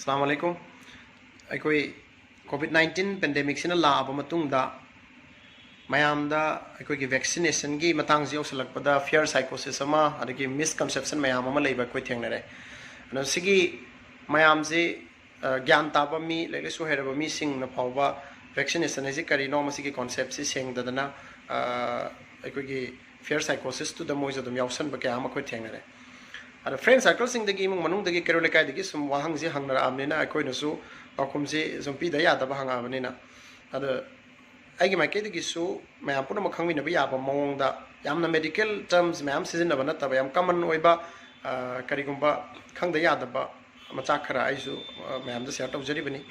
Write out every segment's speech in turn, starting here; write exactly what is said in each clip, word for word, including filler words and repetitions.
ꯑꯁꯂꯥꯃꯨ ꯑꯂꯥꯏꯀꯨꯝ꯫ ꯑꯩꯈꯣꯏ COVID nineteen ꯄꯦꯟꯗꯦꯃꯤꯛꯁꯤꯅ ꯂꯥꯛꯑꯕ ꯃꯇꯨꯡꯗ ꯃꯌꯥꯝꯗ ꯑꯩꯈꯣꯏꯒꯤ ꯚꯦꯛꯁꯤꯅꯦꯁꯟꯒꯤ ꯃꯇꯥꯡꯁꯤ ꯌꯧꯁꯤꯜꯂꯛꯄꯗ ꯐꯤꯌꯔ ꯁꯥꯏꯀꯣꯁꯤꯁ ꯑꯃ, ꯑꯗꯒꯤ ꯃꯤꯁꯀꯟꯁꯦꯞꯁꯟ ꯃꯌꯥꯝ ꯑꯃ ꯂꯩꯕ ꯑꯩꯈꯣꯏ ꯊꯦꯡꯅꯔꯦ꯫ ꯑꯗꯣ ꯁꯤꯒꯤ ꯃꯌꯥꯝꯁꯤ, ꯑ, ꯒ꯭ꯌꯥꯟ ꯇꯥꯕ ꯃꯤ, ꯂꯥꯏꯔꯤꯛ ꯂꯥꯏꯁꯨ ꯍꯩꯔꯕ ꯃꯤꯁꯤꯡꯅ ꯐꯥꯎꯕ ꯚꯦꯛꯁꯤꯅꯦꯁꯟ ꯍꯥꯏꯁꯤ ꯀꯔꯤꯅꯣ, ꯃꯁꯤꯒꯤ ꯀꯣꯟꯁꯦꯞꯁꯤ ꯁꯦꯡꯗꯗꯅ, ꯑ, ꯑꯩꯈꯣꯏꯒꯤ ꯐꯤꯌꯔ ꯁꯥꯏꯀꯣꯁꯤꯁꯇꯨꯗ ꯃꯣꯏꯁꯨ ꯑꯗꯨꯝ ꯌꯥꯎꯁꯟꯕ ꯀꯌꯥ ꯑꯃ ꯑꯩꯈꯣꯏ ꯊꯦꯡꯅꯔꯦ꯫ ꯑꯗꯣ ꯐ꯭ꯔꯦꯟ ꯁꯥꯔꯀꯜꯁꯤꯡꯗꯒꯤ, ꯏꯃꯨꯡ ꯃꯅꯨꯡꯗꯒꯤ, ꯀꯩꯔꯣꯜ ꯂꯩꯀꯥꯏꯗꯒꯤ ꯁꯨꯝ ꯋꯥꯍꯪꯁꯤ ꯍꯪꯅꯔꯛꯑꯕꯅꯤꯅ, ꯑꯩꯈꯣꯏꯅꯁꯨ ꯄꯥꯎꯈꯨꯝꯁꯤ ꯁꯨꯝ ꯄꯤꯗ ꯌꯥꯗꯕ ꯍꯪꯉꯛꯑꯕꯅꯤꯅ, ꯑꯗꯣ ꯑꯩꯒꯤ ꯃꯥꯏꯀꯩꯗꯒꯤꯁꯨ ꯃꯌꯥꯝ ꯄꯨꯝꯅꯃꯛ ꯈꯪꯃꯤꯟꯅꯕ ꯌꯥꯕ ꯃꯑꯣꯡꯗ, ꯌꯥꯝꯅ ꯃꯦꯗꯤꯀꯦꯜ ꯇꯔꯝꯁ ꯃꯌꯥꯝ ꯁꯤꯖꯤꯟꯅꯕ ꯅꯠꯇꯕ, ꯌꯥꯝ ꯀꯃꯟ ꯑꯣꯏꯕ, ꯑ, ꯀꯔꯤꯒꯨꯝꯕ ꯈꯪꯗ ꯌꯥꯗꯕ ꯃꯆꯥꯛ ꯈꯔ ꯑꯩꯁꯨ, ꯑ, ꯃꯌꯥꯝꯗ ꯁꯤꯌꯔ ꯇꯧꯖꯔꯤꯕꯅꯤ꯫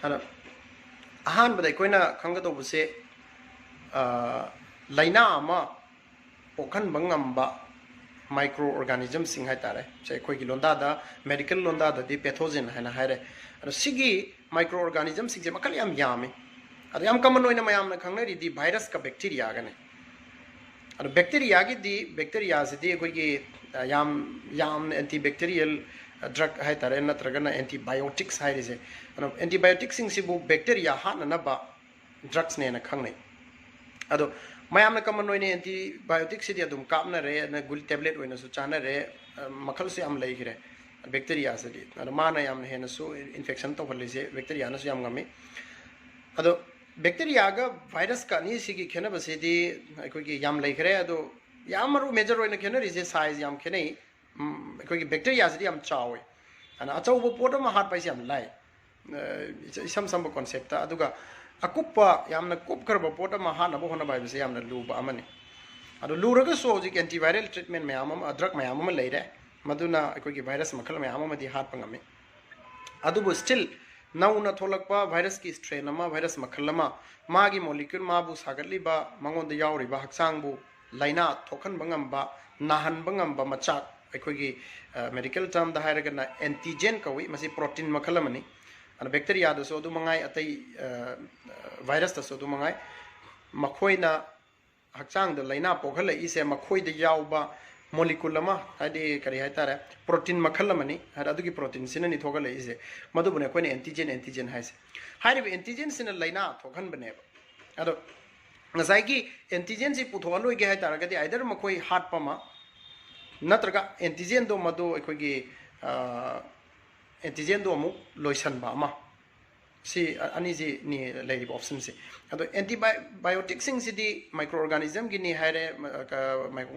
ꯑꯗꯣ ꯑꯍꯥꯟꯕꯗ ꯑꯩꯈꯣꯏꯅ ꯈꯪꯒꯗꯧꯕꯁꯦ, ꯑ, ꯂꯥꯏꯅꯥ ꯑꯃ ꯄꯣꯛꯍꯟꯕ ꯉꯝꯕ ꯃꯥꯏꯀ꯭ꯔꯣ ꯑꯣꯔꯒꯥꯅꯤꯖꯝꯁꯤꯡ ꯍꯥꯏꯇꯥꯔꯦ꯫ ꯁꯦ, ꯑꯩꯈꯣꯏꯒꯤ ꯂꯣꯟꯗꯥꯗ, ꯃꯦꯗꯤꯀꯦꯜ ꯂꯣꯟꯗꯥꯗꯗꯤ ꯄꯦꯊꯣꯖꯦꯟ ꯍꯥꯏꯅ ꯍꯥꯏꯔꯦ꯫ ꯑꯗꯣ ꯁꯤꯒꯤ ꯃꯥꯏꯀ꯭ꯔꯣ ꯑꯣꯔꯒꯥꯅꯤꯖꯝꯁꯤꯡꯁꯦ ꯃꯈꯜ ꯌꯥꯝ ꯌꯥꯝꯃꯤ꯫ ꯑꯗꯣ ꯌꯥꯝ ꯀꯃꯟ ꯑꯣꯏꯅ ꯃꯌꯥꯝꯅ ꯈꯪꯅꯔꯤꯗꯤ ꯚꯥꯏꯔꯁꯀ ꯕꯦꯛꯇꯤꯔꯤꯌꯥꯒꯅꯤ꯫ ꯑꯗꯣ ꯕꯦꯛꯇꯤꯔꯤꯌꯥꯒꯤꯗꯤ, ꯕꯦꯛꯇꯤꯔꯤꯌꯥꯁꯤꯗꯤ ꯑꯩꯈꯣꯏꯒꯤ, ꯑ, ꯌꯥꯝ, ꯌꯥꯝꯅ ꯑꯦꯟꯇꯤ ꯕꯦꯛꯇꯤꯔꯤꯌꯦꯜ ꯗ꯭ꯔꯒ ꯍꯥꯏꯇꯥꯔꯦ, ꯅꯠꯇ꯭ꯔꯒꯅ ꯑꯦꯟꯇꯤꯕꯥꯏꯑꯣꯇꯤꯛꯁ ꯍꯥꯏꯔꯤꯁꯦ꯫ ꯑꯗꯣ ꯑꯦꯟꯇꯤꯕꯥꯏꯑꯣꯇꯤꯛꯁꯤꯡꯁꯤꯕꯨ ꯕꯦꯛꯇꯤꯔꯤꯌꯥ ꯍꯥꯠꯅꯅꯕ ꯗ꯭ꯔꯛꯁꯅꯦꯅ ꯈꯪꯅꯩ꯫ ꯑꯗꯣ ꯃꯌꯥꯝꯅ ꯀꯃꯟ ꯑꯣꯏꯅ ꯑꯦꯟꯇꯤꯕꯥꯏꯑꯣꯇꯤꯛꯁꯤꯗꯤ ꯑꯗꯨꯝ ꯀꯥꯞꯅꯔꯦ, ꯑꯗꯨꯅ ꯒꯨꯂꯤ ꯇꯦꯕ꯭ꯂꯦꯠ ꯑꯣꯏꯅꯁꯨ ꯆꯥꯅꯔꯦ, ꯑ, ꯃꯈꯜꯁꯨ ꯌꯥꯝ ꯂꯩꯈ꯭ꯔꯦ ꯕꯦꯛꯇꯤꯔꯤꯌꯥꯁꯤꯗꯤ꯫ ꯑꯗꯣ ꯃꯥꯅ ꯌꯥꯝꯅ ꯍꯦꯟꯅꯁꯨ ꯏꯟꯐꯦꯛꯁꯟ ꯇꯧꯍꯜꯂꯤꯁꯦ, ꯕꯦꯛꯇꯤꯔꯤꯌꯥꯅꯁꯨ ꯌꯥꯝ ꯉꯝꯃꯤ꯫ ꯑꯗꯣ ꯕꯦꯛꯇꯤꯔꯤꯌꯥꯒ ꯚꯥꯏꯔꯁꯀ ꯑꯅꯤꯁꯤꯒꯤ ꯈꯦꯠꯅꯕꯁꯤꯗꯤ ꯑꯩꯈꯣꯏꯒꯤ ꯌꯥꯝ ꯂꯩꯈ꯭ꯔꯦ꯫ ꯑꯗꯣ ꯌꯥꯝ ꯃꯔꯨ, ꯃꯦꯖꯔ ꯑꯣꯏꯅ ꯈꯦꯠꯅꯔꯤꯁꯦ ꯁꯥꯏꯖ ꯌꯥꯝ ꯈꯦꯠꯅꯩ꯫ ꯎꯝ, ꯑꯩꯈꯣꯏꯒꯤ ꯕꯦꯛꯇꯤꯔꯤꯌꯥꯁꯤꯗꯤ ꯌꯥꯝ ꯆꯥꯎꯋꯤ꯫ ꯑꯗꯨꯅ ꯑꯆꯧꯕ ꯄꯣꯠ ꯑꯃ ꯍꯥꯠꯄ ꯍꯥꯏꯁꯦ ꯌꯥꯝ ꯂꯥꯏ, ꯑ, ꯏꯆ-, ꯏꯁꯝ ꯁꯝꯕ ꯀꯣꯟꯁꯦꯞꯇ꯫ ꯑꯗꯨꯒ ꯑꯀꯨꯞꯄ, ꯌꯥꯝꯅ ꯀꯨꯞꯈ꯭ꯔꯕ ꯄꯣꯠ ꯑꯃ ꯍꯥꯠꯅꯕ ꯍꯣꯠꯅꯕ ꯍꯥꯏꯕꯁꯦ ꯌꯥꯝꯅ ꯂꯨꯕ ꯑꯃꯅꯤ꯫ ꯑꯗꯣ ꯂꯨꯔꯒꯁꯨ ꯍꯧꯖꯤꯛ ꯑꯦꯟꯇꯤꯚꯥꯏꯔꯦꯜ ꯇ꯭ꯔꯤꯠꯃꯦꯟ ꯃꯌꯥꯝ ꯑꯃ, ꯗ꯭ꯔꯒ ꯃꯌꯥꯝ ꯑꯃ ꯂꯩꯔꯦ, ꯃꯗꯨꯅ ꯑꯩꯈꯣꯏꯒꯤ ꯚꯥꯏꯔꯁ ꯃꯈꯜ ꯃꯌꯥꯝ ꯑꯃꯗꯤ ꯍꯥꯠꯄ ꯉꯝꯃꯤ꯫ ꯑꯗꯨꯕꯨ ꯁ꯭ꯇꯤꯜ ꯅꯧꯅ ꯊꯣꯛꯂꯛꯄ ꯚꯥꯏꯔꯁꯀꯤ ꯁ꯭ꯇ꯭ꯔꯦꯟ ꯑꯃ, ꯚꯥꯏꯔꯁ ꯃꯈꯜ ꯑꯃ, ꯃꯥꯒꯤ ꯃꯣꯂꯤꯀ꯭ꯌꯨꯜ, ꯃꯥꯕꯨ ꯁꯥꯒꯠꯂꯤꯕ, ꯃꯉꯣꯟꯗ ꯌꯥꯎꯔꯤꯕ ꯍꯛꯆꯥꯡꯕꯨ ꯂꯥꯏꯅꯥ ꯊꯣꯛꯍꯟꯕ ꯉꯝꯕ, ꯅꯥꯍꯟꯕ ꯉꯝꯕ ꯃꯆꯥꯛ, ꯑꯩꯈꯣꯏꯒꯤ, ꯑ, ꯃꯦꯗꯤꯀꯦꯜ ꯇꯔꯝꯗ ꯍꯥꯏꯔꯒꯅ ꯑꯦꯟꯇꯤꯖꯦꯟ ꯀꯧꯏ꯫ ꯃꯁꯤ ꯄ꯭ꯔꯣꯇꯤꯟ ꯃꯈꯜ ꯑꯃꯅꯤ꯫ ꯑꯗꯨꯅ ꯕꯦꯛꯇꯤꯔꯤꯌꯥꯗꯁꯨ ꯑꯗꯨ ꯃꯉꯥꯏ, ꯑꯇꯩ, ꯑ, ꯚꯥꯏꯔꯁꯇꯁꯨ ꯑꯗꯨ ꯃꯉꯥꯏ꯫ ꯃꯈꯣꯏꯅ ꯍꯛꯆꯥꯡꯗ ꯂꯥꯏꯅꯥ ꯄꯣꯛꯍꯜꯂꯛꯏꯁꯦ ꯃꯈꯣꯏꯗ ꯌꯥꯎꯕ ꯃꯣꯂꯤꯀꯨꯜ ꯑꯃ, ꯍꯥꯏꯗꯤ ꯀꯔꯤ ꯍꯥꯏꯇꯥꯔꯦ, ꯄ꯭ꯔꯣꯇꯤꯟ ꯃꯈꯜ ꯑꯃꯅꯤ꯫ ꯍꯥꯏꯗꯤ ꯑꯗꯨꯒꯤ ꯄ꯭ꯔꯣꯇꯤꯟꯁꯤꯅꯅꯤ ꯊꯣꯛꯍꯜꯂꯛꯏꯁꯦ꯫ ꯃꯗꯨꯕꯨꯅꯦ ꯑꯩꯈꯣꯏꯅ ꯑꯦꯟꯇꯤꯖꯦꯟ, ꯑꯦꯟꯇꯤꯖꯦꯟ ꯍꯥꯏꯁꯦ꯫ ꯍꯥꯏꯔꯤꯕ ꯑꯦꯟꯇꯤꯖꯦꯟꯁꯤꯅ ꯂꯥꯏꯅꯥ ꯊꯣꯛꯍꯟꯕꯅꯦꯕ꯫ ꯑꯗꯣ ꯉꯁꯥꯏꯒꯤ ꯑꯦꯟꯇꯤꯖꯦꯟꯁꯤ ꯄꯨꯊꯣꯛꯍꯜꯂꯣꯏꯒꯦ ꯍꯥꯏ ꯇꯥꯔꯒꯗꯤ, ꯑꯥꯏꯗꯔ ꯃꯈꯣꯏ ꯍꯥꯠꯄ ꯑꯃ, ꯅꯠꯇ꯭ꯔꯒ ꯑꯦꯟꯇꯤꯖꯦꯟꯗꯣ ꯃꯗꯨ ꯑꯩꯈꯣꯏꯒꯤ ꯑꯦꯟꯇꯤꯖꯦꯟꯗꯣ ꯑꯃꯨꯛ ꯂꯣꯏꯁꯟꯕ ꯑꯃ꯫ ꯁꯤ ꯑꯅꯤꯁꯤꯅꯤ ꯂꯩꯔꯤꯕ ꯑꯣꯞꯁꯟꯁꯦ꯫ ꯑꯗꯣ ꯑꯦꯟꯇꯤꯕꯥꯏꯑꯣꯇꯤꯛꯁꯤꯡꯁꯤꯗꯤ ꯃꯥꯏꯀ꯭ꯔꯣ ꯑꯣꯔꯒꯥꯅꯤꯖꯝꯒꯤꯅꯤ ꯍꯥꯏꯔꯦ꯫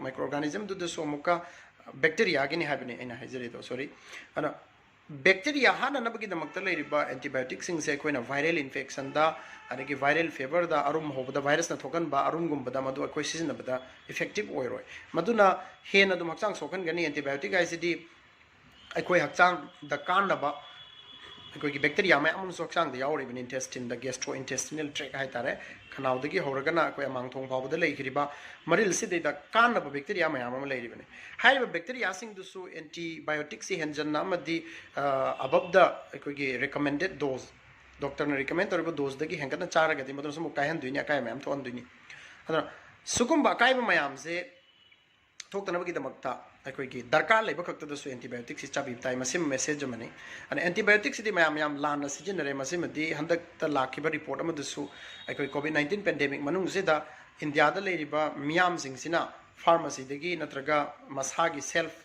ꯃꯥꯏꯀ꯭ꯔꯣ ꯑꯣꯔꯒꯥꯅꯤꯖꯝꯗꯨꯗꯁꯨ ꯑꯃꯨꯛꯀ ꯕꯦꯛꯇꯦꯔꯤꯌꯥꯒꯤꯅꯤ ꯍꯥꯏꯕꯅꯤ ꯑꯩꯅ ꯍꯥꯏꯖꯔꯤꯗꯣ, ꯁꯣꯔꯤ꯫ ꯑꯗꯣ ꯕꯦꯛꯇꯦꯔꯤꯌꯥ ꯍꯥꯠꯅꯅꯕꯒꯤꯗꯃꯛꯇ ꯂꯩꯔꯤꯕ ꯑꯦꯟꯇꯤꯕꯥꯏꯑꯣꯇꯤꯛꯁꯤꯡꯁꯦ ꯑꯩꯈꯣꯏꯅ ꯚꯥꯏꯔꯦꯜ ꯏꯟꯐꯦꯛꯁꯟꯗ, ꯑꯗꯒꯤ ꯚꯥꯏꯔꯦꯜ ꯐꯤꯚꯔꯗ, ꯑꯔꯨꯝ ꯍꯧꯕꯗ ꯚꯥꯏꯔꯁꯅ ꯊꯣꯛꯍꯟꯕ ꯑꯔꯨꯝꯒꯨꯝꯕꯗ ꯃꯗꯨ ꯑꯩꯈꯣꯏ ꯁꯤꯖꯤꯟꯅꯕꯗ ꯏꯐꯦꯛꯇꯤꯞ ꯑꯣꯏꯔꯣꯏ꯫ ꯃꯗꯨꯅ ꯍꯦꯟꯅ ꯑꯗꯨꯝ ꯍꯛꯆꯥꯡ ꯁꯣꯛꯍꯟꯒꯅꯤ꯫ ꯑꯦꯟꯇꯤꯕꯥꯏꯑꯣꯇꯤꯛ ꯍꯥꯏꯁꯤꯗꯤ ꯑꯩꯈꯣꯏ ꯍꯛꯆꯥꯡꯗ ꯀꯥꯟꯅꯕ, ꯑꯩꯈꯣꯏꯒꯤ ꯕꯦꯛꯇꯦꯔꯤꯌꯥ ꯃꯌꯥꯝ ꯑꯃꯁꯨ ꯍꯛꯆꯥꯡꯗ ꯌꯥꯎꯔꯤꯕꯅꯤ꯫ ꯏꯟꯇꯦꯁꯇꯤꯟꯗ, ꯒꯦꯁꯇ꯭ꯔꯣ ꯏꯟꯇꯦꯁꯇꯤꯅꯦꯜ ꯇ꯭ꯔꯦꯛ ꯍꯥꯏꯇꯥꯔꯦ, ꯈꯅꯥꯎꯗꯒꯤ ꯍꯧꯔꯒꯅ ꯑꯩꯈꯣꯏ ꯑꯃꯥꯡꯊꯣꯡ ꯐꯥꯎꯕꯗ ꯂꯩꯈ꯭ꯔꯤꯕ ꯃꯔꯤꯜꯁꯤꯗꯩꯗ ꯀꯥꯟꯅꯕ ꯕꯦꯛꯇꯦꯔꯤꯌꯥ ꯃꯌꯥꯝ ꯑꯃ ꯂꯩꯔꯤꯕꯅꯤ꯫ ꯍꯥꯏꯔꯤꯕ ꯕꯦꯛꯇꯦꯔꯤꯌꯥꯁꯤꯡꯗꯨꯁꯨ ꯑꯦꯟꯇꯤꯕꯥꯏꯑꯣꯇꯤꯛꯁꯤ ꯍꯦꯟꯖꯟꯅ ꯑꯃꯗꯤ ꯑꯕꯞꯗ ꯑꯩꯈꯣꯏꯒꯤ ꯔꯤꯀꯃꯦꯟꯗꯦꯠ ꯗꯣꯁ, ꯗꯣꯛꯇꯔꯅ ꯔꯤꯀꯃꯦꯟ ꯇꯧꯔꯤꯕ ꯗꯣꯁꯇꯒꯤ ꯍꯦꯟꯒꯠꯅ ꯆꯥꯔꯒꯗꯤ ꯃꯗꯨꯅꯁꯨ ꯑꯃꯨꯛ ꯀꯥꯏꯍꯟꯗꯣꯏꯅꯤ, ꯑꯀꯥꯏꯕ ꯃꯌꯥꯝ ꯊꯣꯛꯍꯟꯗꯣꯏꯅꯤ꯫ ꯑꯗꯨꯅ ꯁꯤꯒꯨꯝꯕ ꯑꯀꯥꯏꯕ ꯃꯌꯥꯝꯁꯦ ꯊꯣꯛꯇꯅꯕꯒꯤꯗꯃꯛꯇ ꯑꯩꯈꯣꯏꯒꯤ ꯗꯔꯀꯥꯔ ꯂꯩꯕ ꯈꯛꯇꯗꯁꯨ ꯑꯦꯟꯇꯤꯕꯥꯏꯑꯣꯇꯤꯛꯁꯤ ꯆꯥꯕꯤꯕ ꯇꯥꯏ꯫ ꯃꯁꯤ ꯃꯦꯁꯦꯖ ꯑꯃꯅꯤ꯫ ꯑꯗ ꯑꯦꯟꯇꯤꯕꯥꯏꯑꯣꯇꯤꯛꯁꯤꯗꯤ ꯃꯌꯥꯝ ꯌꯥꯝ ꯂꯥꯟꯅ ꯁꯤꯖꯤꯟꯅꯔꯦ꯫ ꯃꯁꯤꯃꯗꯤ ꯍꯟꯗꯛꯇ ꯂꯥꯛꯈꯤꯕ ꯔꯤꯄꯣꯔꯠ ꯑꯃꯗꯁꯨ ꯑꯩꯈꯣꯏ ꯀꯣꯚꯤꯗ ꯅꯥꯏꯟꯇꯤꯟ ꯄꯦꯟꯗꯦꯃꯤꯛ ꯃꯅꯨꯡꯁꯤꯗ ꯏꯟꯗꯤꯌꯥꯗ ꯂꯩꯔꯤꯕ ꯃꯤꯌꯥꯝꯁꯤꯡꯁꯤꯅ ꯐꯥꯔꯃꯥꯁꯤꯗꯒꯤ ꯅꯠꯇ꯭ꯔꯒ ꯃꯁꯥꯒꯤ ꯁꯦꯜꯐ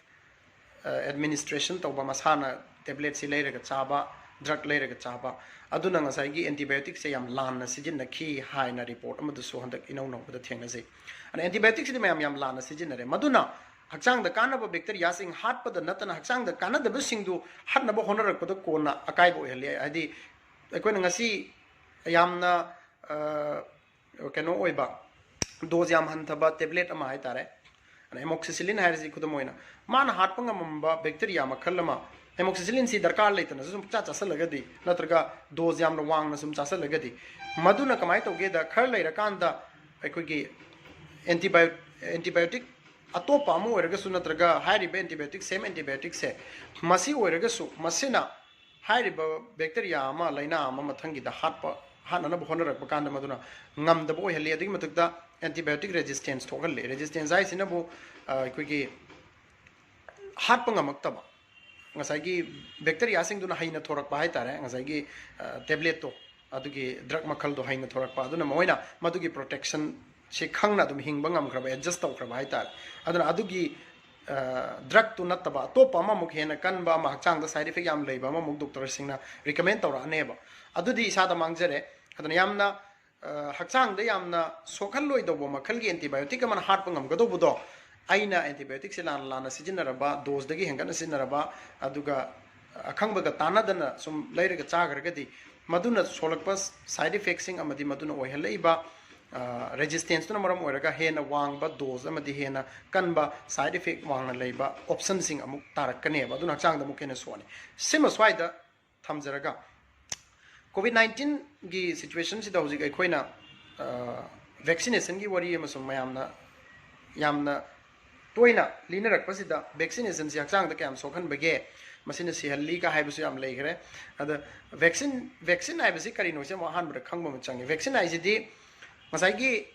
ꯑꯦꯗꯃꯤꯅꯤꯁꯇ꯭ꯔꯦꯁꯟ ꯇꯧꯕ, ꯃꯁꯥꯅ ꯇꯦꯕ꯭ꯂꯦꯠꯁꯤ ꯂꯩꯔꯒ ꯆꯥꯕ, ꯗ꯭ꯔꯒ ꯂꯩꯔꯒ ꯆꯥꯕ, ꯑꯗꯨꯅ ꯉꯁꯥꯏꯒꯤ ꯑꯦꯟꯇꯤꯕꯥꯏꯑꯣꯇꯤꯛꯁꯦ ꯌꯥꯝ ꯂꯥꯟꯅ ꯁꯤꯖꯤꯟꯅꯈꯤ ꯍꯥꯏꯅ ꯔꯤꯄꯣꯔꯠ ꯑꯃꯗꯁꯨ ꯍꯟꯗꯛ ꯏꯅꯧ ꯅꯧꯕꯗ ꯊꯦꯡꯅꯖꯩ꯫ ꯑꯗ ꯑꯦꯟꯇꯤꯕꯥꯏꯑꯣꯇꯤꯛꯁꯤꯗꯤ ꯃꯌꯥꯝ ꯌꯥꯝ ꯂꯥꯟꯅ ꯁꯤꯖꯤꯟꯅꯔꯦ꯫ ꯃꯗꯨꯅ ꯍꯛꯆꯥꯡꯗ ꯀꯥꯟꯅꯕ ꯕꯦꯛꯇꯦꯔꯤꯌꯥꯁꯤꯡ ꯍꯥꯠꯄꯗ ꯅꯠꯇꯅ ꯍꯛꯆꯥꯡꯗ ꯀꯥꯟꯅꯗꯕꯁꯤꯡꯗꯨ ꯍꯥꯠꯅꯕ ꯍꯣꯠꯅꯔꯛꯄꯗ ꯀꯣꯟꯅ ꯑꯀꯥꯏꯕ ꯑꯣꯏꯍꯜꯂꯤ꯫ ꯍꯥꯏꯗꯤ ꯑꯩꯈꯣꯏꯅ ꯉꯁꯤ ꯌꯥꯝꯅ, ꯑ, ꯀꯩꯅꯣ ꯑꯣꯏꯕ, ꯗꯣꯁ ꯌꯥꯝ ꯍꯟꯊꯕ ꯇꯦꯕ꯭ꯂꯦꯠ ꯑꯃ ꯍꯥꯏꯇꯥꯔꯦ, ꯑꯗ ꯑꯦꯃꯣꯛꯁꯤꯁꯤꯂꯤꯟ ꯍꯥꯏꯔꯤꯁꯤ ꯈꯨꯗꯝ ꯑꯣꯏꯅ, ꯃꯥꯅ ꯍꯥꯠꯄ ꯉꯝꯃꯝꯕ ꯕꯦꯛꯇꯦꯔꯤꯌꯥ ꯃꯈꯜ ꯑꯃ, ꯑꯦꯃꯣꯛꯁꯤꯁꯤꯂꯤꯟꯁꯤ ꯗꯔꯀꯥꯔ ꯂꯩꯇꯅꯁꯨ ꯁꯨꯝ ꯆꯥ ꯆꯥꯁꯤꯜꯂꯒꯗꯤ, ꯅꯠꯇ꯭ꯔꯒ ꯗꯣꯁ ꯌꯥꯝꯅ ꯋꯥꯡꯅ ꯁꯨꯝ ꯆꯥꯁꯤꯜꯂꯒꯗꯤ, ꯃꯗꯨꯅ ꯀꯃꯥꯏꯅ ꯇꯧꯒꯦꯗ, ꯈꯔ ꯂꯩꯔꯀꯥꯟꯗ ꯑꯩꯈꯣꯏꯒꯤ ꯑꯦꯟꯇꯤꯕꯥꯏꯑꯣ-, ꯑꯦꯟꯇꯤꯕꯥꯏꯑꯣꯇꯤꯛ ꯑꯇꯣꯞꯄ ꯑꯃ ꯑꯣꯏꯔꯒꯁꯨ, ꯅꯠꯇ꯭ꯔꯒ ꯍꯥꯏꯔꯤꯕ ꯑꯦꯟꯇꯤꯕꯥꯏꯑꯣꯇꯤꯛ, ꯁꯦꯝ ꯑꯦꯟꯇꯤꯕꯥꯏꯑꯣꯇꯤꯛꯁꯦ, ꯃꯁꯤ ꯑꯣꯏꯔꯒꯁꯨ, ꯃꯁꯤꯅ ꯍꯥꯏꯔꯤꯕ ꯕꯦꯛꯇꯦꯔꯤꯌꯥ ꯑꯃ, ꯂꯥꯏꯅꯥ ꯑꯃ ꯃꯊꯪꯒꯤꯗ ꯍꯥꯠꯄ, ꯍꯥꯠꯅꯅꯕ ꯍꯣꯠꯅꯔꯛꯄ ꯀꯥꯟꯗ ꯃꯗꯨꯅ ꯉꯝꯗꯕ ꯑꯣꯏꯍꯜꯂꯤ꯫ ꯑꯗꯨꯒꯤ ꯃꯊꯛꯇ antibiotic resistance ꯊꯣꯛꯍꯜꯂꯤ꯫ Resistance ꯍꯥꯏꯁꯤꯅꯕꯨ ꯑꯩꯈꯣꯏꯒꯤ ꯍꯥꯠꯄ ꯉꯝꯃꯛꯇꯕ, ꯉꯁꯥꯏꯒꯤ ꯕꯦꯛꯇꯔꯤꯌꯥꯁꯤꯡꯗꯨꯅ ꯍꯩꯅ ꯊꯣꯔꯛꯄ ꯍꯥꯏꯇꯥꯔꯦ, ꯉꯁꯥꯏꯒꯤ ꯇꯦꯕ꯭ꯂꯦꯠꯇꯣ, ꯑꯗꯨꯒꯤ ꯗ꯭ꯔꯒ ꯃꯈꯜꯗꯣ ꯍꯩꯅ ꯊꯣꯔꯛꯄ, ꯑꯗꯨꯅ ꯃꯈꯣꯏꯅ ꯃꯗꯨꯒꯤ ꯄ꯭ꯔꯣꯇꯦꯛꯁꯟꯁꯤ ꯈꯪꯅ ꯑꯗꯨꯝ ꯍꯤꯡꯕ ꯉꯝꯈ꯭ꯔꯕ, ꯑꯦꯗꯖꯁ ꯇꯧꯈ꯭ꯔꯕ ꯍꯥꯏꯇꯥꯔꯦ꯫ ꯑꯗꯨꯅ ꯑꯗꯨꯒꯤ ꯗ꯭ꯔꯒꯇꯨ ꯅꯠꯇꯕ ꯑꯇꯣꯞꯄ ꯑꯃꯃꯨꯛ ꯍꯦꯟꯅ ꯀꯟꯕ ꯑꯃ, ꯍꯛꯆꯥꯡꯗ ꯁꯥꯏꯠ ꯏꯐꯦꯛ ꯌꯥꯝ ꯂꯩꯕ ꯑꯃꯃꯨꯛ ꯗꯣꯛꯇꯔꯁꯤꯡꯅ ꯔꯤꯀꯃꯦꯟ ꯇꯧꯔꯛꯑꯅꯦꯕ꯫ ꯑꯗꯨꯗꯤ ꯏꯁꯥꯗ ꯃꯥꯡꯖꯔꯦ꯫ ꯑꯗꯨꯅ ꯌꯥꯝꯅ ꯍꯛꯆꯥꯡꯗ ꯌꯥꯝꯅ ꯁꯣꯛꯍꯜꯂꯣꯏꯗꯧꯕ ꯃꯈꯜꯒꯤ ꯑꯦꯟꯇꯤꯕꯥꯏꯑꯣꯇꯤꯛ ꯑꯃꯅ ꯍꯥꯠꯄ ꯉꯝꯒꯗꯧꯕꯗꯣ, ꯑꯩꯅ ꯑꯦꯟꯇꯤꯕꯥꯏꯑꯣꯇꯤꯛꯁꯦ ꯂꯥꯟꯅ ꯂꯥꯟꯅ ꯁꯤꯖꯤꯟꯅꯔꯕ, ꯗꯣꯁꯇꯒꯤ ꯍꯦꯟꯒꯠꯅ ꯁꯤꯖꯤꯟꯅꯔꯕ, ꯑꯗꯨꯒ ꯑꯈꯪꯕꯒ ꯇꯥꯟꯅꯗꯅ ꯁꯨꯝ ꯂꯩꯔꯒ ꯆꯥꯈ꯭ꯔꯒꯗꯤ, ꯃꯗꯨꯅ ꯁꯣꯛꯂꯛꯄ ꯁꯥꯏꯠ ꯏꯐꯦꯛꯁꯤꯡ ꯑꯃꯗꯤ ꯃꯗꯨꯅ ꯑꯣꯏꯍꯜꯂꯛꯏꯕ ꯔꯦꯖꯤꯁꯇꯦꯟꯁꯇꯨꯅ ꯃꯔꯝ ꯑꯣꯏꯔꯒ ꯍꯦꯟꯅ ꯋꯥꯡꯕ ꯗꯣꯁ ꯑꯃꯗꯤ ꯍꯦꯟꯅ ꯀꯟꯕ ꯁꯥꯏꯠ ꯏꯐꯦꯛ ꯋꯥꯡꯅ ꯂꯩꯕ ꯑꯣꯞꯁꯟꯁꯤꯡ ꯑꯃꯨꯛ ꯇꯥꯔꯛꯀꯅꯦꯕ꯫ ꯑꯗꯨꯅ ꯍꯛꯆꯥꯡꯗ ꯑꯃꯨꯛ ꯍꯦꯟꯅ ꯁꯣꯛꯑꯅꯤ꯫ ꯁꯤꯃ ꯁ꯭ꯋꯥꯏꯗ ꯊꯝꯖꯔꯒ, ꯀꯣꯚꯤꯗ ꯅꯥꯏꯟꯇꯤꯟꯒꯤ ꯁꯤꯆꯨꯋꯦꯁꯟꯁꯤꯗ ꯍꯧꯖꯤꯛ ꯑꯩꯈꯣꯏꯅ ꯚꯦꯛꯁꯤꯅꯦꯁꯟꯒꯤ ꯋꯥꯔꯤ ꯑꯃꯁꯨꯡ ꯃꯌꯥꯝꯅ ꯌꯥꯝꯅ ꯇꯣꯏꯅ ꯂꯤꯅꯔꯛꯄꯁꯤꯗ, ꯚꯦꯛꯁꯤꯅꯦꯁꯟꯁꯤ ꯍꯛꯆꯥꯡꯗ ꯀꯌꯥꯝ ꯁꯣꯛꯍꯟꯕꯒꯦ, ꯃꯁꯤꯅ ꯁꯤꯍꯜꯂꯤꯒ ꯍꯥꯏꯕꯁꯨ ꯌꯥꯝ ꯂꯩꯈ꯭ꯔꯦ꯫ ꯑꯗ ꯚꯦꯛꯁꯤꯟ, ꯚꯦꯛꯁꯤꯟ ꯍꯥꯏꯕꯁꯤ ꯀꯔꯤꯅꯣ ꯁꯤ ꯑꯃꯨꯛ ꯑꯍꯥꯟꯕꯗ ꯈꯪꯕ ꯑꯃ ꯆꯪꯉꯤ꯫ ꯚꯦꯛꯁꯤꯟ ꯍꯥꯏꯁꯤꯗꯤ ꯉꯁꯥꯏꯒꯤ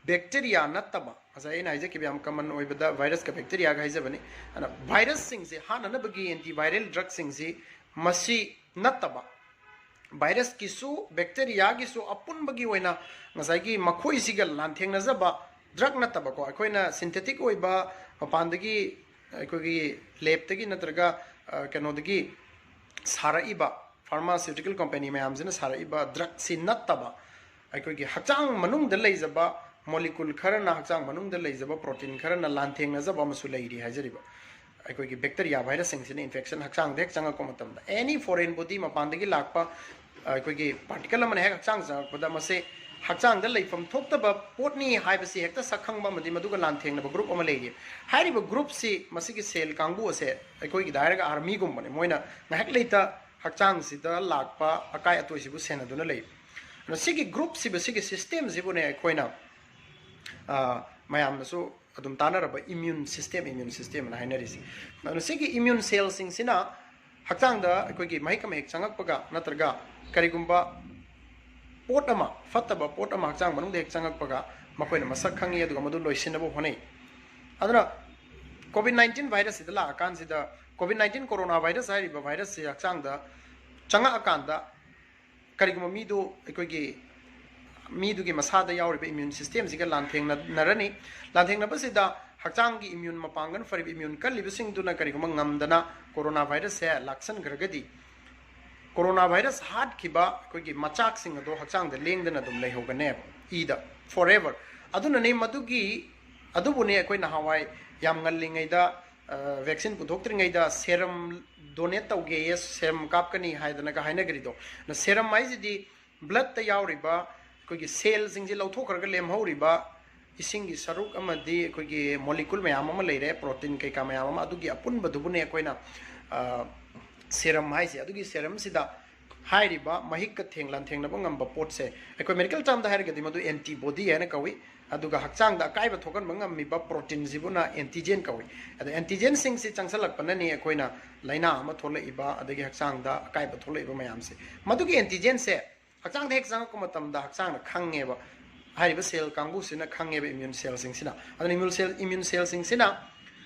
ꯕꯦꯛꯇꯦꯔꯤꯌꯥ ꯅꯠꯇꯕ, ꯉꯁꯥꯏ ꯑꯩꯅ ꯍꯥꯏꯖꯈꯤꯕ ꯌꯥꯝ ꯀꯃꯟ ꯑꯣꯏꯕꯗ ꯚꯥꯏꯔꯁꯀ ꯕꯦꯛꯇꯦꯔꯤꯌꯥꯒ ꯍꯥꯏꯖꯕꯅꯤ꯫ ꯑꯗꯨꯅ ꯚꯥꯏꯔꯁꯁꯤꯡꯁꯦ ꯍꯥꯠꯅꯅꯕꯒꯤ ꯑꯦꯟꯇꯤꯚꯥꯏꯔꯦꯜ ꯗ꯭ꯔꯒꯁꯤꯡꯁꯤ ꯃꯁꯤ ꯅꯠꯇꯕ, ꯚꯥꯏꯔꯁꯀꯤꯁꯨ ꯕꯦꯛꯇꯦꯔꯤꯌꯥꯒꯤꯁꯨ ꯑꯄꯨꯟꯕꯒꯤ ꯑꯣꯏꯅ ꯉꯁꯥꯏꯒꯤ ꯃꯈꯣꯏꯁꯤꯒ ꯂꯥꯟꯊꯦꯡꯅꯖꯕ ꯗ꯭ꯔꯒ ꯅꯠꯇꯕꯀꯣ, ꯑꯩꯈꯣꯏꯅ ꯁꯤꯟꯊꯦꯇꯤꯛ ꯑꯣꯏꯕ ꯃꯄꯥꯟꯗꯒꯤ ꯑꯩꯈꯣꯏꯒꯤ ꯂꯦꯞꯇꯒꯤ ꯅꯠꯇ꯭ꯔꯒ ꯀꯩꯅꯣꯗꯒꯤ ꯁꯥꯔꯛꯏꯕ ꯐꯥꯔꯃꯥꯁꯤꯌꯨꯇꯤꯀꯦꯜ ꯀꯝꯄꯦꯅꯤ ꯃꯌꯥꯝꯁꯤꯅ ꯁꯥꯔꯛꯏꯕ ꯗ꯭ꯔꯒꯁꯤ ꯅꯠꯇꯕ, ꯑꯩꯈꯣꯏꯒꯤ ꯍꯛꯆꯥꯡ ꯃꯅꯨꯡꯗ ꯂꯩꯖꯕ ꯃꯣꯂꯤꯀꯨꯜ ꯈꯔꯅ, ꯍꯛꯆꯥꯡ ꯃꯅꯨꯡꯗ ꯂꯩꯖꯕ ꯄ꯭ꯔꯣꯇꯤꯟ ꯈꯔꯅ ꯂꯥꯟꯊꯦꯡꯅꯖꯕ ꯑꯃꯁꯨ ꯂꯩꯔꯤ ꯍꯥꯏꯖꯔꯤꯕ꯫ ꯑꯩꯈꯣꯏꯒꯤ ꯕꯦꯛꯇꯦꯔꯤꯌꯥ ꯚꯥꯏꯔꯁꯁꯤꯡꯁꯤꯅ ꯏꯟꯐꯦꯛꯁꯟ ꯍꯛꯆꯥꯡꯗ ꯍꯦꯛ ꯆꯪꯉꯛꯄ ꯃꯇꯝꯗ, ꯑꯦꯅꯤ ꯐꯣꯔꯦꯟ ꯕꯣꯗꯤ ꯃꯄꯥꯟꯗꯒꯤ ꯂꯥꯛꯄ ꯑꯩꯈꯣꯏꯒꯤ ꯄꯥꯔꯇꯤꯀꯜ ꯑꯃꯅ ꯍꯦꯛ ꯍꯛꯆꯥꯡ ꯆꯪꯉꯛꯄꯗ, ꯃꯁꯤ ꯍꯛꯆꯥꯡꯗ ꯂꯩꯐꯝ ꯊꯣꯛꯇꯕ ꯄꯣꯠꯅꯤ ꯍꯥꯏꯕꯁꯤ ꯍꯦꯛꯇ ꯁꯛ ꯈꯪꯕ ꯑꯃꯗꯤ ꯃꯗꯨꯒ ꯂꯥꯟꯊꯦꯡꯅꯕ ꯒ꯭ꯔꯨꯞ ꯑꯃ ꯂꯩꯔꯤ꯫ ꯍꯥꯏꯔꯤꯕ ꯒ꯭ꯔꯨꯞꯁꯤ, ꯃꯁꯤꯒꯤ ꯁꯦꯜ ꯀꯥꯡꯕꯨ ꯑꯁꯦ ꯑꯩꯈꯣꯏꯒꯤꯗ ꯍꯥꯏꯔꯒ ꯑꯥꯔꯃꯤꯒꯨꯝꯕꯅꯤ꯫ ꯃꯣꯏꯅ ꯉꯥꯏꯍꯥꯛ ꯂꯩꯇ ꯍꯛꯆꯥꯡꯁꯤꯗ ꯂꯥꯛꯄ ꯑꯀꯥꯏ ꯑꯇꯣꯏꯁꯤꯕꯨ ꯁꯦꯟꯅꯗꯨꯅ ꯂꯩ꯫ ꯑꯗꯣ ꯁꯤꯒꯤ ꯒ꯭ꯔꯨꯞꯁꯤꯕꯨ, ꯁꯤꯒꯤ ꯁꯤꯁꯇꯦꯝꯁꯤꯕꯨꯅꯦ ꯑꯩꯈꯣꯏꯅ, ꯑ, ꯃꯌꯥꯝꯅꯁꯨ ꯑꯗꯨꯝ ꯇꯥꯟꯅꯔꯕ ꯏꯃ꯭ꯌꯨꯟ ꯁꯤꯁꯇꯦꯝ, ꯏꯃ꯭ꯌꯨꯟ ꯁꯤꯁꯇꯦꯝ ꯑꯅ ꯍꯥꯏꯅꯔꯤꯁꯤ꯫ ꯑꯗꯨꯅ ꯁꯤꯒꯤ ꯏꯃ꯭ꯌꯨꯟ ꯁꯦꯜꯁꯤꯡꯁꯤꯅ ꯍꯛꯆꯥꯡꯗ ꯑꯩꯈꯣꯏꯒꯤ ꯃꯍꯤꯛ ꯑꯃ ꯍꯦꯛ ꯆꯪꯉꯛꯄꯒ ꯅꯠꯇ꯭ꯔꯒ ꯀꯔꯤꯒꯨꯝꯕ ꯄꯣꯠ ꯑꯃ, ꯐꯠꯇꯕ ꯄꯣꯠ ꯑꯃ ꯍꯛꯆꯥꯡ ꯃꯅꯨꯡꯗ ꯍꯦꯛ ꯆꯪꯉꯛꯄꯒ ꯃꯈꯣꯏꯅ ꯃꯁꯛ ꯈꯪꯉꯤ, ꯑꯗꯨꯒ ꯃꯗꯨ ꯂꯣꯏꯁꯤꯟꯅꯕ ꯍꯣꯠꯅꯩ꯫ ꯑꯗꯨꯅ COVID nineteen virus ꯁꯤꯗ ꯂꯥꯛꯑꯀꯥꯟꯁꯤꯗ, COVID nineteen corona virus ꯍꯥꯏꯔꯤꯕ virus ꯁꯤ ꯍꯛꯆꯥꯡꯗ ꯆꯪꯉꯛꯑꯀꯥꯟꯗ ꯀꯔꯤꯒꯨꯝꯕ ꯃꯤꯗꯨ, ꯑꯩꯈꯣꯏꯒꯤ ꯃꯤꯗꯨꯒꯤ ꯃꯁꯥꯗ ꯌꯥꯎꯔꯤꯕ immune system ꯁꯤꯒ ꯂꯥꯟꯊꯦꯡꯅꯔꯅꯤ꯫ ꯂꯥꯟꯊꯦꯡꯅꯕꯁꯤꯗ ꯍꯛꯆꯥꯡꯒꯤ immune, ꯃꯄꯥꯡꯒꯜ ꯐꯔꯤꯕ immune ꯀꯜꯂꯤꯕꯁꯤꯡꯗꯨꯅ ꯀꯔꯤꯒꯨꯝꯕ ꯉꯝꯗꯅ corona virus ꯁꯦ ꯂꯥꯛꯁꯟꯈ꯭ꯔꯒꯗꯤ, corona virus ꯍꯥꯠꯈꯤꯕ ꯑꯩꯈꯣꯏꯒꯤ ꯃꯆꯥꯛꯁꯤꯡ ꯑꯗꯣ ꯍꯛꯆꯥꯡꯗ ꯂꯦꯡꯗꯅ ꯑꯗꯨꯝ ꯂꯩꯍꯧꯒꯅꯦꯕ, ꯏꯗ, forever꯫ ꯑꯗꯨꯅꯅꯦ ꯃꯗꯨꯒꯤ, ꯑꯗꯨꯕꯨꯅꯦ ꯑꯩꯈꯣꯏ ꯅꯍꯥꯟꯋꯥꯏ ꯌꯥꯝ ꯉꯜꯂꯤꯉꯩꯗ, ꯑ, vaccine ꯄꯨꯊꯣꯛꯇ꯭ꯔꯤꯉꯩꯗ serum donate ꯇꯧꯒꯦꯌꯦ, serum ꯀꯥꯞꯀꯅꯤ ꯍꯥꯏꯗꯅꯒ ꯍꯥꯏꯅꯈ꯭ꯔꯤꯗꯣ꯫ ꯑꯗꯨꯅ serum ꯍꯥꯏꯁꯤꯗꯤ blood ꯇ ꯌꯥꯎꯔꯤꯕ ꯑꯩꯈꯣꯏꯒꯤ cell ꯁꯤꯡꯁꯦ ꯂꯧꯊꯣꯛꯈ꯭ꯔꯒ ꯂꯦꯝꯍꯧꯔꯤꯕ ꯏꯁꯤꯡꯒꯤ ꯁꯔꯨꯛ ꯑꯃꯗꯤ ꯑꯩꯈꯣꯏꯒꯤ molecule ꯃꯌꯥꯝ ꯑꯃ ꯂꯩꯔꯦ, protein ꯀꯩꯀꯥ ꯃꯌꯥꯝ ꯑꯃ, ꯑꯗꯨꯒꯤ ꯑꯄꯨꯟꯕꯗꯨꯕꯨꯅꯦ ꯑꯩꯈꯣꯏꯅ, ꯑ, serum ꯍꯥꯏꯁꯦ꯫ ꯑꯗꯨꯒꯤ serum ꯁꯤꯗ ꯍꯥꯏꯔꯤꯕ ꯃꯍꯤꯛꯀ ꯊꯦꯡ ꯂꯥꯟꯊꯦꯡꯅꯕ ꯉꯝꯕ ꯄꯣꯠꯁꯦ, ꯑꯩꯈꯣꯏ medical term ꯗ ꯍꯥꯏꯔꯒꯗꯤ ꯃꯗꯨ antibody ꯍꯥꯏꯅ ꯀꯧꯏ꯫ ꯑꯗꯨꯒ ꯍꯛꯆꯥꯡꯗ ꯑꯀꯥꯏꯕ ꯊꯣꯛꯍꯟꯕ ꯉꯝꯃꯤꯕ protein ꯁꯤꯕꯨꯅ antigen ꯀꯧꯏ꯫ ꯑꯗ antigen ꯁꯤꯡꯁꯤ ꯆꯪꯁꯜꯂꯛꯄꯅꯅꯤ ꯑꯩꯈꯣꯏꯅ ꯂꯥꯏꯅꯥ ꯑꯃ ꯊꯣꯛꯂꯛꯏꯕ, ꯑꯗꯒꯤ ꯍꯛꯆꯥꯡꯗ ꯑꯀꯥꯏꯕ ꯊꯣꯛꯂꯛꯏꯕ ꯃꯌꯥꯝꯁꯦ꯫ ꯃꯗꯨꯒꯤ antigen ꯁꯦ ꯍꯛꯆꯥꯡꯗ ꯍꯦꯛ ꯆꯪꯉꯛꯄ ꯃꯇꯝꯗ ꯍꯛꯆꯥꯡꯅ ꯈꯪꯉꯦꯕ, ꯍꯥꯏꯔꯤꯕ cell ꯀꯥꯡꯕꯨꯁꯤꯅ ꯈꯪꯉꯦꯕ, immune cell ꯁꯤꯡꯁꯤꯅ꯫ ꯑꯗꯨꯅ immune cell, immune cell ꯁꯤꯡꯁꯤꯅ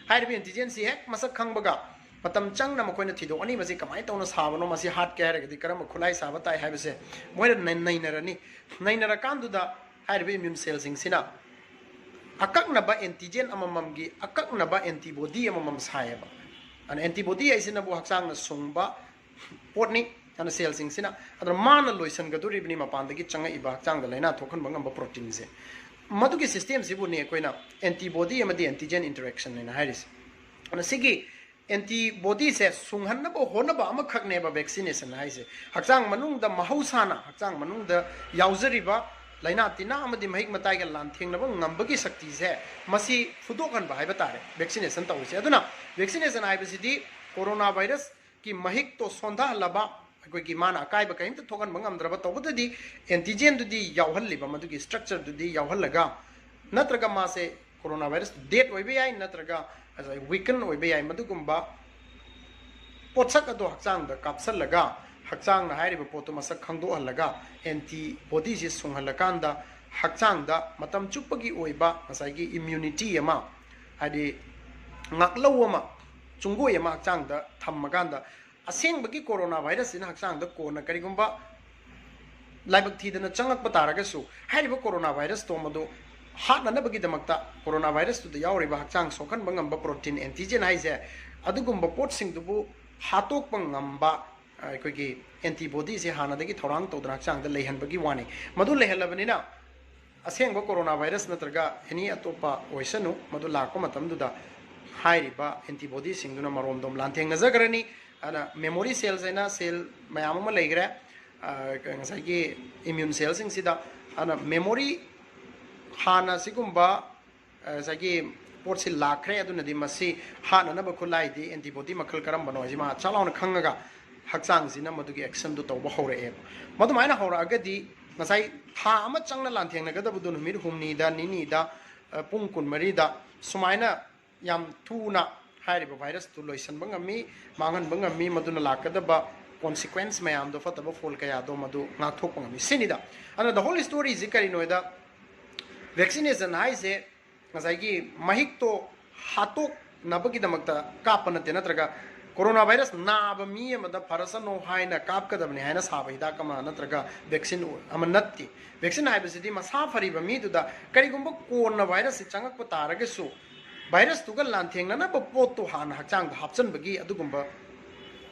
ꯍꯥꯏꯔꯤꯕ antigen ꯁꯤ ꯍꯦꯛ ꯃꯁꯛ ꯈꯪꯕꯒ ꯃꯇꯝ ꯆꯪꯅ ꯃꯈꯣꯏꯅ ꯊꯤꯗꯣꯛꯑꯅꯤ, ꯃꯁꯤ ꯀꯃꯥꯏꯅ ꯇꯧꯅ ꯁꯥꯕꯅꯣ, ꯃꯁꯤ ꯍꯥꯠꯀꯦ ꯍꯥꯏꯔꯒꯗꯤ ꯀꯔꯝꯕ ꯈꯨꯠꯂꯥꯏ ꯁꯥꯕ ꯇꯥꯏ ꯍꯥꯏꯕꯁꯦ ꯃꯣꯏꯅ ꯅꯩ-, ꯅꯩꯅꯔꯅꯤ꯫ ꯅꯩꯅꯔꯀꯥꯟꯗꯨꯗ ꯍꯥꯏꯔꯤꯕ immune cell ꯁꯤꯡꯁꯤꯅ ꯑꯀꯛꯅꯕ antigen ꯑꯃꯃꯝꯒꯤ ꯑꯀꯛꯅꯕ antibody ꯑꯃꯃꯝ ꯁꯥꯏꯌꯦꯕ꯫ ꯑꯗꯨꯅ antibody ꯍꯥꯏꯁꯤꯅꯕꯨ ꯍꯛꯆꯥꯡꯅ ꯁꯨꯡꯕ ꯄꯣꯠꯅꯤ꯫ ꯑꯗꯨꯅ cell ꯁꯤꯡꯁꯤꯅ, ꯑꯗꯨꯅ ꯃꯥꯅ ꯂꯣꯏꯁꯤꯟꯒꯗꯣꯔꯤꯕꯅꯤ ꯃꯄꯥꯟꯗꯒꯤ ꯆꯪꯉꯛꯏꯕ ꯍꯛꯆꯥꯡꯗ ꯂꯥꯏꯅꯥ ꯊꯣꯛꯍꯟꯕ ꯉꯝꯕ protein ꯁꯦ꯫ ꯃꯗꯨꯒꯤ system ꯁꯤꯕꯨꯅꯤ ꯑꯩꯈꯣꯏꯅ antibody ꯑꯃꯗꯤ antigen interaction ꯍꯥꯏꯅ ꯍꯥꯏꯔꯤꯁꯦ꯫ ꯑꯗꯨꯅ ꯁꯤꯒꯤ antibody ꯁꯦ ꯁꯨꯡꯍꯟꯅꯕ ꯍꯣꯠꯅꯕ ꯑꯃꯈꯛꯅꯦꯕ vaccination ꯍꯥꯏꯁꯦ꯫ ꯍꯛꯆꯥꯡ ꯃꯅꯨꯡꯗ ꯃꯍꯧꯁꯥꯅ, ꯍꯛꯆꯥꯡ ꯃꯅꯨꯡꯗ ꯌꯥꯎꯖꯔꯤꯕ ꯂꯥꯏꯅꯥ ꯇꯤꯟꯅꯥ ꯑꯃꯗꯤ ꯃꯍꯤꯛ ꯃꯇꯥꯏꯒ ꯂꯥꯟꯊꯦꯡꯅꯕ ꯉꯝꯕꯒꯤ ꯁꯛꯇꯤꯁꯦ, ꯃꯁꯤ ꯐꯨꯗꯣꯛꯍꯟꯕ ꯍꯥꯏꯕ ꯇꯥꯔꯦ vaccination ꯇꯧꯔꯤꯁꯦ꯫ ꯑꯗꯨꯅ vaccination ꯍꯥꯏꯕꯁꯤꯗꯤ corona virus ꯀꯤ ꯃꯍꯤꯛꯇꯣ ꯁꯣꯟꯊꯍꯜꯂꯕ, ꯑꯩꯈꯣꯏꯒꯤ ꯃꯥꯅ ꯑꯀꯥꯏꯕ ꯀꯔꯤꯝꯇ ꯊꯣꯛꯍꯟꯕ ꯉꯝꯗ꯭ꯔꯕ, ꯇꯧꯕꯗꯗꯤ antigen ꯗꯨꯗꯤ ꯌꯥꯎꯍꯜꯂꯤꯕ, ꯃꯗꯨꯒꯤ structure ꯗꯨꯗꯤ ꯌꯥꯎꯍꯜꯂꯒ, ꯅꯠꯇ꯭ꯔꯒ ꯃꯥꯁꯦ corona virus dead ꯑꯣꯏꯕ ꯌꯥꯏ, ꯅꯠꯇ꯭ꯔꯒ weaken ꯑꯣꯏꯕ ꯌꯥꯏ, ꯃꯗꯨꯒꯨꯝꯕ ꯄꯣꯠꯁꯛ ꯑꯗꯣ ꯍꯛꯆꯥꯡꯗ ꯀꯥꯞꯁꯜꯂꯒ ꯍꯛꯆꯥꯡꯅ ꯍꯥꯏꯔꯤꯕ ꯄꯣꯠꯇꯨ ꯃꯁꯛ ꯈꯪꯗꯣꯛꯍꯜꯂꯒ, antibody ꯁꯤ ꯁꯨꯡꯍꯜꯂꯀꯥꯟꯗ ꯍꯛꯆꯥꯡꯗ ꯃꯇꯝ ꯆꯨꯞꯄꯒꯤ ꯑꯣꯏꯕ ꯉꯁꯥꯏꯒꯤ immunity ꯑꯃ, ꯍꯥꯏꯗꯤ ꯉꯥꯛꯂꯧ ꯑꯃ, ꯆꯨꯡꯒꯣꯏ ꯑꯃ ꯍꯛꯆꯥꯡꯗ ꯊꯝꯃꯀꯥꯟꯗ, ꯑꯁꯦꯡꯕꯒꯤ corona virus ꯁꯤꯅ ꯍꯛꯆꯥꯡꯗ ꯀꯣꯟꯅ ꯀꯔꯤꯒꯨꯝꯕ ꯂꯥꯏꯕꯛ ꯊꯤꯗꯅ ꯆꯪꯉꯛꯄ ꯇꯥꯔꯒꯁꯨ, ꯍꯥꯏꯔꯤꯕ corona virus ꯇꯣ ꯃꯗꯨ ꯍꯥꯠꯅꯅꯕꯒꯤꯗꯃꯛꯇ, corona virus ꯇꯨꯗ ꯌꯥꯎꯔꯤꯕ ꯍꯛꯆꯥꯡ ꯁꯣꯛꯍꯟꯕ ꯉꯝꯕ protein, antigen ꯍꯥꯏꯁꯦ, ꯑꯗꯨꯒꯨꯝꯕ ꯄꯣꯠꯁꯤꯡꯗꯨꯕꯨ ꯍꯥꯠꯇꯣꯛꯄ ꯉꯝꯕ ꯑꯩꯈꯣꯏꯒꯤ antibody ꯁꯦ ꯍꯥꯟꯅꯗꯒꯤ ꯊꯧꯔꯥꯡ ꯇꯧꯗꯅ ꯍꯛꯆꯥꯡꯗ ꯂꯩꯍꯟꯕꯒꯤ ꯋꯥꯅꯤ꯫ ꯃꯗꯨ ꯂꯩꯍꯜꯂꯕꯅꯤꯅ, ꯑꯁꯦꯡꯕ corona virus ꯅꯠꯇ꯭ꯔꯒ any ꯑꯇꯣꯞꯄ ꯑꯣꯏꯁꯅꯨ, ꯃꯗꯨ ꯂꯥꯛꯄ ꯃꯇꯝꯗꯨꯗ ꯍꯥꯏꯔꯤꯕ antibody ꯁꯤꯡꯗꯨꯅ ꯃꯔꯣꯝꯗꯣꯝ ꯂꯥꯟꯊꯦꯡꯅꯖꯈ꯭ꯔꯅꯤ꯫ ꯑꯗꯨꯅ memory cells ꯍꯥꯏꯅ cell ꯃꯌꯥꯝ ꯑꯃ ꯂꯩꯈ꯭ꯔꯦ, ꯑ, ꯉꯁꯥꯏꯒꯤ immune cell ꯁꯤꯡꯁꯤꯗ꯫ ꯑꯗꯨꯅ memory ꯍꯥꯟꯅ ꯁꯤꯒꯨꯝꯕ, ꯑ, ꯉꯁꯥꯏꯒꯤ ꯄꯣꯠꯁꯤ ꯂꯥꯛꯈ꯭ꯔꯦ, ꯑꯗꯨꯅꯗꯤ ꯃꯁꯤ ꯍꯥꯠꯅꯅꯕ ꯈꯨꯠꯂꯥꯏꯗꯤ antibody ꯃꯈꯜ ꯀꯔꯝꯕꯅꯣ ꯍꯥꯏꯁꯤ ꯃꯥ ꯆꯥꯛ ꯂꯥꯎꯅ ꯈꯪꯉꯒ ꯍꯛꯆꯥꯡꯁꯤꯅ ꯃꯗꯨꯒꯤ action ꯗꯨ ꯇꯧꯕ ꯍꯧꯔꯛꯑꯦꯕ꯫ ꯃꯗꯨꯃꯥꯏꯅ ꯍꯧꯔꯛꯑꯒꯗꯤ ꯉꯁꯥꯏ ꯊꯥ ꯑꯃ ꯆꯪꯅ ꯂꯥꯟꯊꯦꯡꯅꯒꯗꯕꯗꯨ ꯅꯨꯃꯤꯠ ꯍꯨꯝꯅꯤꯗ, ꯅꯤꯅꯤꯗ, ꯑ, ꯄꯨꯡ ꯀꯨꯟꯃꯔꯤꯗ ꯁꯨꯃꯥꯏꯅ ꯌꯥꯝ ꯊꯨꯅ ꯍꯥꯏꯔꯤꯕ virus ꯇꯨ ꯂꯣꯏꯁꯤꯟꯕ ꯉꯝꯃꯤ, ꯃꯥꯡꯍꯟꯕ ꯉꯝꯃꯤ, ꯃꯗꯨꯅ ꯂꯥꯛꯀꯗꯕ consequence ꯃꯌꯥꯝꯗꯣ, ꯐꯠꯇꯕ ꯐꯣꯜ ꯀꯌꯥꯗꯣ ꯃꯗꯨ ꯉꯥꯛꯊꯣꯛꯄ ꯉꯝꯃꯤ꯫ ꯁꯤꯅꯤꯗ꯫ ꯑꯗꯨꯅ the whole story ꯁꯤ ꯀꯔꯤꯅꯣ ꯍꯥꯏꯗ, vaccination ꯍꯥꯏꯁꯦ ꯉꯁꯥꯏꯒꯤ ꯃꯍꯤꯛꯇꯣ ꯍꯥꯠꯇꯣꯛꯅꯕꯒꯤꯗꯃꯛꯇ ꯀꯥꯞꯄ ꯅꯠꯇꯦ, ꯅꯠꯇ꯭ꯔꯒ corona virus ꯅꯥꯕ ꯃꯤ ꯑꯃꯗ ꯐꯔꯁꯅꯨ ꯍꯥꯏꯅ ꯀꯥꯞꯀꯗꯕꯅꯤ ꯍꯥꯏꯅ ꯁꯥꯕ ꯍꯤꯗꯥꯛ ꯑꯃ ꯅꯠꯇ꯭ꯔꯒ vaccine ꯑꯃ ꯅꯠꯇꯦ꯫ Vaccine ꯍꯥꯏꯕꯁꯤꯗꯤ ꯃꯁꯥ ꯐꯔꯤꯕ ꯃꯤꯗꯨꯗ ꯀꯔꯤꯒꯨꯝꯕ ꯀꯣꯟꯅ virus ꯁꯤ ꯆꯪꯉꯛꯄ ꯇꯥꯔꯒꯁꯨ, virus ꯇꯨꯒ ꯂꯥꯟꯊꯦꯡꯅꯅꯕ ꯄꯣꯠꯇꯨ ꯍꯥꯟꯅ ꯍꯛꯆꯥꯡꯗ ꯍꯥꯞꯆꯤꯟꯕꯒꯤ ꯑꯗꯨꯒꯨꯝꯕ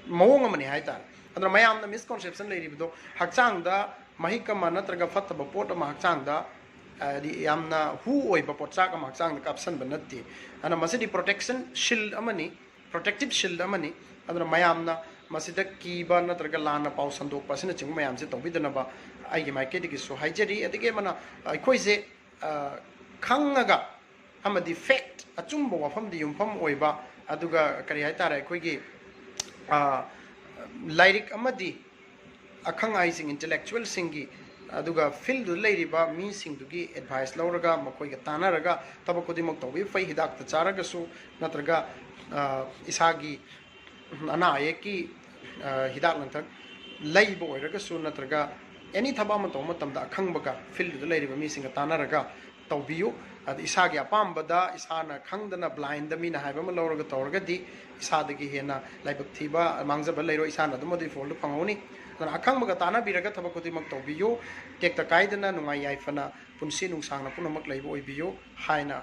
ꯃꯑꯣꯡ ꯑꯃꯅꯤ ꯍꯥꯏꯇꯥꯔꯦ꯫ ꯑꯗꯨꯅ ꯃꯌꯥꯝꯅ misconception ꯂꯩꯔꯤꯕꯗꯣ, ꯍꯛꯆꯥꯡꯗ ꯃꯍꯤꯛ ꯑꯃ ꯅꯠꯇ꯭ꯔꯒ ꯐꯠꯇꯕ ꯄꯣꯠ ꯑꯃ ꯍꯛꯆꯥꯡꯗ, ꯍꯥꯏꯗꯤ ꯌꯥꯝꯅ ꯍꯨ ꯑꯣꯏꯕ ꯄꯣꯠꯆꯥꯛ ꯑꯃ ꯍꯛꯆꯥꯡꯗ ꯀꯥꯞꯁꯤꯟꯕ ꯅꯠꯇꯦ꯫ ꯑꯗꯨꯅ ꯃꯁꯤꯗꯤ protection shield ꯑꯃꯅꯤ, protective shield ꯑꯃꯅꯤ꯫ ꯑꯗꯨꯅ ꯃꯌꯥꯝꯅ ꯃꯁꯤꯗ ꯀꯤꯕ ꯅꯠꯇ꯭ꯔꯒ ꯂꯥꯟꯅ ꯄꯥꯎ ꯁꯟꯗꯣꯛꯄ ꯑꯁꯤꯅꯆꯤꯡꯕ ꯃꯌꯥꯝꯁꯦ ꯇꯧꯕꯤꯗꯅꯕ ꯑꯩꯒꯤ ꯃꯥꯏꯀꯩꯗꯒꯤꯁꯨ ꯍꯥꯏꯖꯔꯤ꯫ ꯑꯗꯒꯤ ꯑꯃꯅ ꯑꯩꯈꯣꯏꯁꯦ, ꯑ, ꯈꯪꯉꯒ ꯑꯃꯗꯤ fact, ꯑꯆꯨꯝꯕ ꯋꯥꯐꯝꯗ ꯌꯨꯝꯐꯝ ꯑꯣꯏꯕ, ꯑꯗꯨꯒ ꯀꯔꯤ ꯍꯥꯏꯇꯥꯔꯦ, ꯑꯩꯈꯣꯏꯒꯤ, ꯑ, ꯂꯥꯏꯔꯤꯛ ꯑꯃꯗꯤ ꯑꯈꯪ ꯑꯍꯩꯁꯤꯡ, intellectual ꯁꯤꯡꯒꯤ, ꯑꯗꯨꯒ field ꯗꯨꯗ ꯂꯩꯔꯤꯕ ꯃꯤꯁꯤꯡꯗꯨꯒꯤ advice ꯂꯧꯔꯒ, ꯃꯈꯣꯏꯒ ꯇꯥꯟꯅꯔꯒ ꯊꯕꯛ ꯈꯨꯗꯤꯡꯃꯛ ꯇꯧꯕꯤꯕ ꯐꯩ꯫ ꯍꯤꯗꯥꯛꯇ ꯆꯥꯔꯒꯁꯨ ꯅꯠꯇ꯭ꯔꯒ, ꯑ, ꯏꯁꯥꯒꯤ ꯑꯅꯥ ꯑꯌꯦꯛꯀꯤ, ꯑ, ꯍꯤꯗꯥꯛ ꯂꯥꯡꯊꯛ ꯂꯩꯕ ꯑꯣꯏꯔꯒꯁꯨ ꯅꯠꯇ꯭ꯔꯒ ꯑꯦꯅꯤ ꯊꯕꯛ ꯑꯃ ꯇꯧꯕ ꯃꯇꯝꯗ ꯑꯈꯪꯕꯒ ꯐꯤꯜꯗꯨꯗ ꯂꯩꯔꯤꯕ ꯃꯤꯁꯤꯡꯒ ꯇꯥꯟꯅꯔꯒ ꯇꯧꯕꯤꯌꯨ꯫ ꯑꯗ ꯏꯁꯥꯒꯤ ꯑꯄꯥꯝꯕꯗ, ꯏꯁꯥꯅ ꯈꯪꯗꯅ ꯕ꯭ꯂꯥꯏꯟꯗ ꯃꯤꯅ ꯍꯥꯏꯕ ꯑꯃ ꯂꯧꯔꯒ ꯇꯧꯔꯒꯗꯤ ꯏꯁꯥꯗꯒꯤ ꯍꯦꯟꯅ ꯂꯥꯏꯕꯛ ꯊꯤꯕ, ꯃꯥꯡꯖꯕ ꯂꯩꯔꯣꯏ꯫ ꯏꯁꯥꯅ ꯑꯗꯨꯝ ꯑꯗꯨꯒꯤ ꯐꯣꯜꯗꯨ ꯐꯪꯍꯧꯅꯤ꯫ ꯑꯗꯨꯅ ꯑꯈꯪꯕꯒ ꯇꯥꯟꯅꯕꯤꯔꯒ ꯊꯕꯛ ꯈꯨꯗꯤꯡꯃꯛ ꯇꯧꯕꯤꯌꯨ꯫ ꯇꯦꯛꯇ ꯀꯥꯏꯗꯅ ꯅꯨꯡꯉꯥꯏ ꯌꯥꯏꯐꯅ ꯄꯨꯟꯁꯤ ꯅꯨꯡꯁꯥꯡꯅ ꯄꯨꯝꯅꯃꯛ ꯂꯩꯕ ꯑꯣꯏꯕꯤꯌꯨ ꯍꯥꯏꯅ